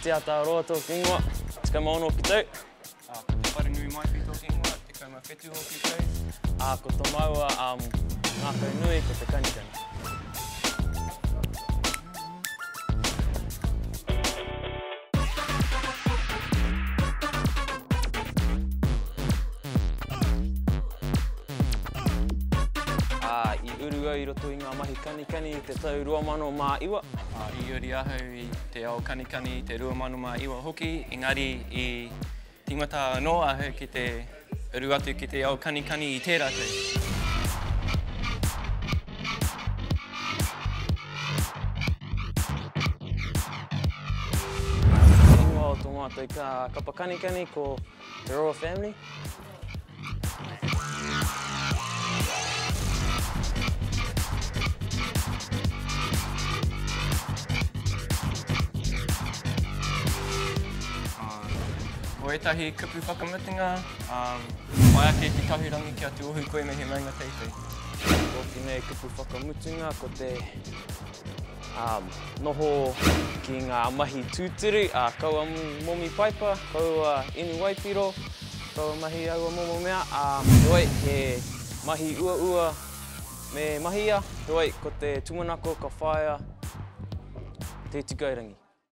Te Ataaroa tōku ingoa, 16 ōku tau. Ā, ko Te Wharenui Maipi tōku ingoa, 17 ōku tau. Ā, ko tō māua ngākau nui ko te kanikani. Ā, i uru au i roto i ngā mahi kanikani i te tau 2009. Ā, i uri ahau i te ao kanikani i te 2009 hoki, engari i tīmata anō ahau ki te uru atu ki te ao kanikani i tērā tau. Te ingoa o tō mātou kapa kanikani ko Te Roa Family. Ko ētahi kupu whakamutunga, pai ake te kahurangi kia tuohu koe me he maunga teitei. Tōku nei kupu whakamutunga ko te noho ki ngā mahi tūturu, ā, kaua momi paipa, kaua inu waipiro, kaua mahi aua momo mea, ā, heoi, he mahi uaua me mahia, heoi, ko te tūmanako ka whāia te tukairangi.